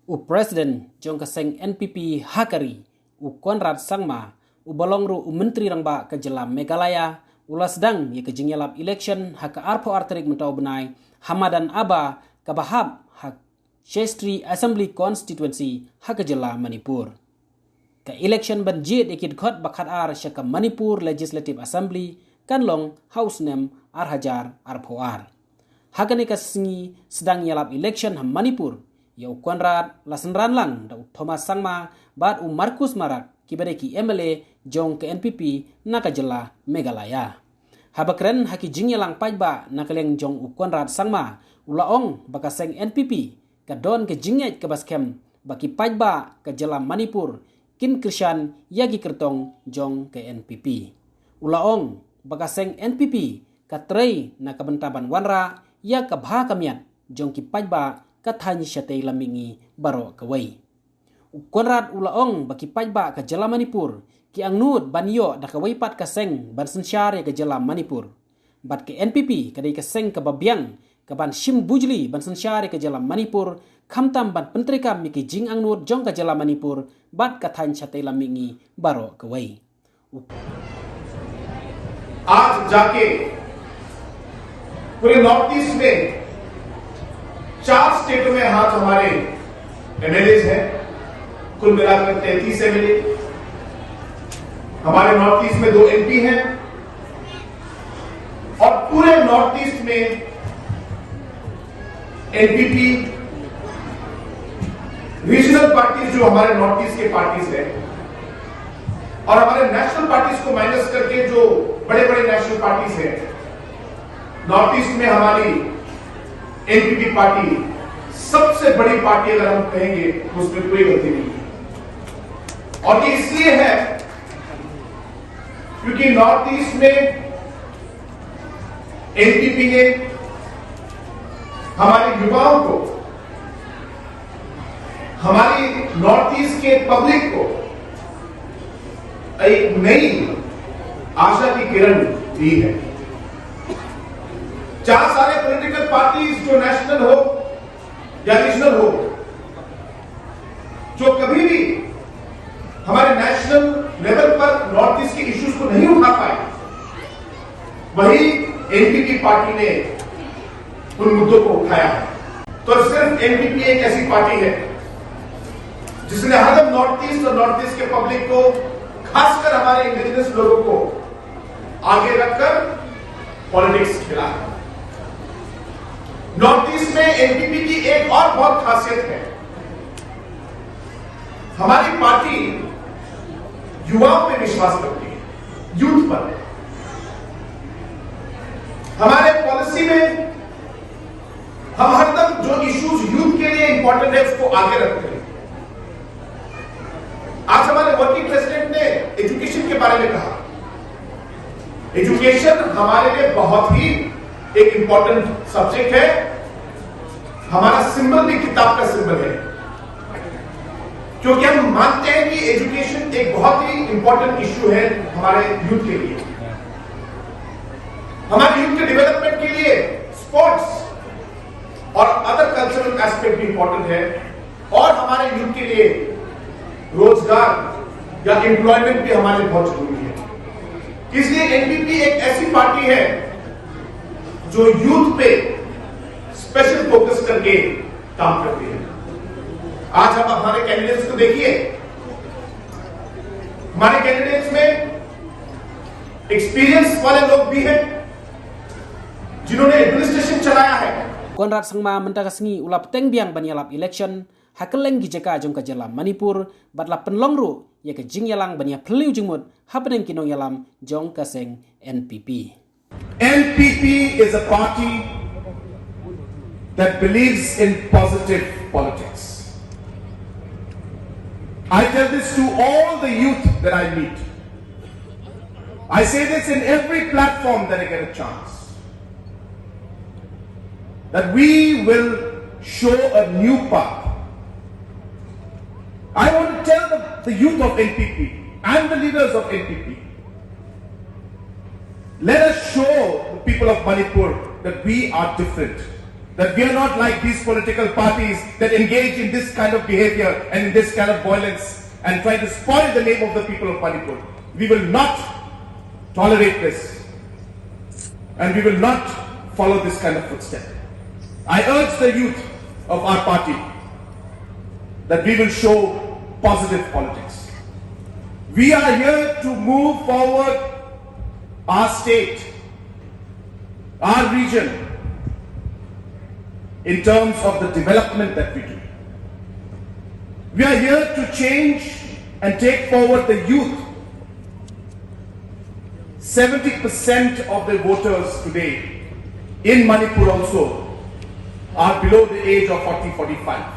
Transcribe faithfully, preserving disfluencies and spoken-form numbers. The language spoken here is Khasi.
U President jong ka seng N P P ha ka ri, u Conrad Sangma, u ba long ruh u Myntri Rangbah ka jylla Meghalaya, u la sdang ïa ka jingïalap election ha ka arphew ar tarik mynta u bnai, ha madan Aba, kaba hap ha Shastri Assembly Constituency ha ka jylla Manipur. Ka election ban jied ïa ki dkhot ba khatar sha ka Manipur Legislative Assembly kan long ha u snem ar hajar arphew ar. Ha kane ka sngi sdang ïalap election ha Manipur, ïa u Conrad la synran lang da u Thomas Sangma bad u Marcus Marak, kiba dei ki M L A jong ka N P P na ka jylla Meghalaya. Haba kren ha ki jingïalang paidbah na ka liang jong u Conrad Sangma, u la ong ba ka seng N P P ka don ka jingngeit kaba skhem ba ki paidbah ka jylla Manipur kin kyrshan ïa ki kyrtong jong ka N P P. U la ong ba ka seng N P P ka trei na ka bynta ban wanrah ïa ka bha ka miat jong ki paidbah ka thaiñ shatei lam mihngi baroh kawei. U Conrad u la ong ba ki paidbah ka jylla Manipur ki angnud ban ïoh da kawei pat ka seng ban synshar ïa ka jylla Manipur. Bad ka N P P ka dei ka seng kaba biang kaban shim bujli ban synshar ïa ka jylla Manipur, khamtam ban pyntreikam ïa ki jingangnud jong ka jylla Manipur bad ka thaiñ shatei lam mihngi baroh kawei. आज जाके पूरे नॉर्थ ईस्ट में चार स्टेटों में आज हमारे एमएलए हैं, कुल मिलाकर तैंतीस एमएलए। हमारे नॉर्थ ईस्ट में दो एमपी हैं और पूरे नॉर्थ ईस्ट में एनपीपी, रीजनल पार्टीज जो हमारे नॉर्थ ईस्ट के पार्टीज हैं और हमारे नेशनल पार्टीज को माइनस करके जो बड़े बड़े नेशनल पार्टीज हैं, नॉर्थ ईस्ट में हमारी एनपीपी पार्टी सबसे बड़ी पार्टी, अगर हम कहेंगे तो उसमें कोई गलती नहीं है। और ये इसलिए है क्योंकि नॉर्थ ईस्ट में एनपीपी ने हमारे युवाओं को, हमारी नॉर्थ ईस्ट के पब्लिक को एक नई आशा की किरण दी है। चार सारे पॉलिटिकल पार्टीज, जो नेशनल हो या रीजनल हो, जो कभी भी हमारे नेशनल लेवल पर नॉर्थ ईस्ट के इश्यूज को नहीं उठा पाए, वही एनपीपी पार्टी ने उन मुद्दों को उठाया है। तो सिर्फ एनपीपी एक ऐसी पार्टी है जिसने हरदम नॉर्थ ईस्ट और नॉर्थ ईस्ट के पब्लिक को, खासकर हमारे इंडिजिनस लोगों को आगे रखकर पॉलिटिक्स खेला है। नॉर्थ ईस्ट में एनपीपी की एक और बहुत खासियत है, हमारी पार्टी युवाओं पे विश्वास करती है, यूथ पर। हमारे पॉलिसी में हम हरदम जो इश्यूज यूथ के लिए इंपॉर्टेंट है, उसको आगे रखते हैं। आज हमारे वर्किंग प्रेसिडेंट ने एजुकेशन के बारे में कहा। एजुकेशन हमारे लिए बहुत ही एक इंपॉर्टेंट सब्जेक्ट है। हमारा सिंबल भी किताब का सिंबल है, क्योंकि हम मानते हैं कि एजुकेशन एक बहुत ही इंपॉर्टेंट इशू है हमारे यूथ के लिए। हमारे यूथ के डेवलपमेंट के लिए स्पोर्ट्स और अदर कल्चरल एस्पेक्ट भी इंपॉर्टेंट है, और हमारे यूथ के लिए रोजगार या एम्प्लॉयमेंट भी हमारे लिए बहुत जरूरी है। इसलिए एनपीपी एक ऐसी पार्टी है जो यूथ पे स्पेशल फोकस करके काम करती है। आज आप हमारे कैंडिडेट्स को देखिए, हमारे कैंडिडेट्स में एक्सपीरियंस वाले लोग भी हैं, जिन्होंने एडमिनिस्ट्रेशन चलाया है। Conrad Sangma mynta ka sngi u la pteng biang ban ïalap election ha kylleng ki jaka jong ka jylla Manipur, bad la pynlong ruh ïa ka jingïalang ban ïa phylliew jingmut hapdeng ki nongïalam jong ka seng N P P. N P P is a party that believes in positive politics. I tell this to all the youth that I meet. I say this in every platform that I get a chance, that we will show a new path. I want to tell the, the youth of N P P and the leaders of N P P, let us show the people of Manipur that we are different. That we are not like these political parties that engage in this kind of behavior and in this kind of violence and try to spoil the name of the people of Manipur. We will not tolerate this, and we will not follow this kind of footstep. I urge the youth of our party that we will show positive politics. We are here to move forward our state, our region, in terms of the development that we do. We are here to change and take forward the youth. Seventy percent of the voters today in Manipur also are below the age of forty, forty-five.